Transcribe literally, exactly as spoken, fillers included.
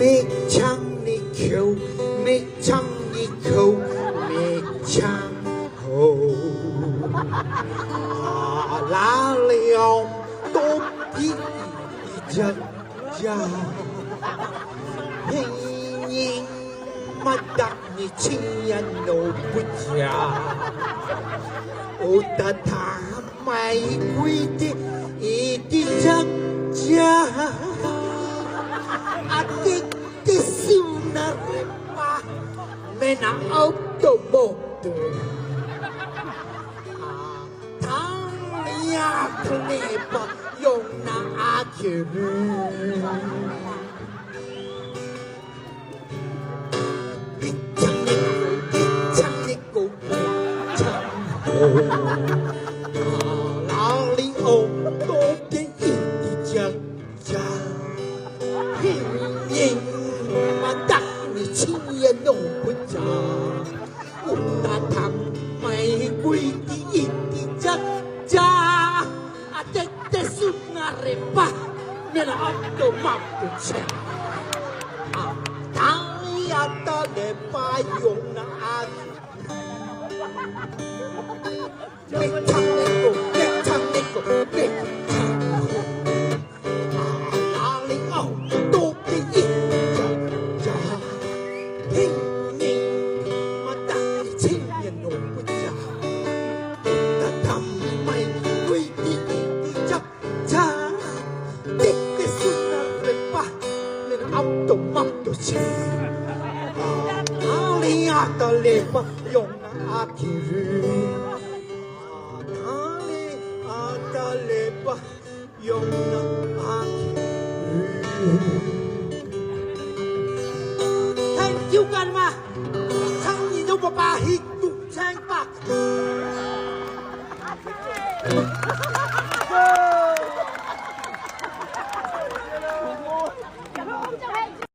མི་ཚང་ནི་ཁྱོད། མི་ཚང་ནི་ཁྱོད། མི་ཚང་ཁྱོད། ཨ་ལ་ལི་ཨོང་ཏོ་པི་ཨི་ཏི་ཅ་ཅ། ཧིང་ཉིང་མ་དག་ནི་ཆིང་ཡ་ནོ་བུ་ཅ། ཨོ་ཏ་ཐ་མའི་གུའི་ཏི་ཨི་ཏི་ཅ་ཅ། ཨ་ཏི་ཏི་སུ་ན་རེ་པ་མེ་ན་ཨོ་ཏོ་མོ་ཏོ། ཨ་ཐང་ཡ་ཐུ་ནེ་པ་ཡོང་ན་ཨ་ཁེ་རུ། ཨ་ཏེ་ཏེ་སུ་ན་རེ་པ་མེ་ན་ཨ་ཏོ་མ་ཏོ་ཆེ། ཨ་ཐང་ཡ་ཏ་ལེ་པ་ཡོང་ན་ཨ་མི་ཚང་ནི་ཁྱོད། མི་ཚང་ནི་ཁྱོད། མི་ཚང་ཁྱོད། ཨ་ལ་ལི་ཨོང་ཏོ་པི་ཨི་ཏི་ཅ་ཅ། ཧིང་ཉིང་མ་དག་ནི་ཆིང་ཡ་ནོ་བུ་ཅ། ཨོ་ཏ་ཐ་མའི་གུའི་ཏི་ཨི་ཏི་ཅ་ཅ། ཏེ་ཏེ་སུ་ན་རེ་པ་མེ་ན་ཨ་ཏོ་མ་ཏོ་ཆེ། ཨ་ལི་ཨ་ཏ་ལེ་པ་ཡོང་ན་ཨ་ཁེ་རུ། ཨ་ལི་ཨ་ཏ་ལེ་པ་ཡོང་ན་ཨ་ཁེ་རུ། Thank you, ཀརྨ། ཚང་ནི་ནོ་པ་པ་ཧི་ཏུ་ཚང་པ།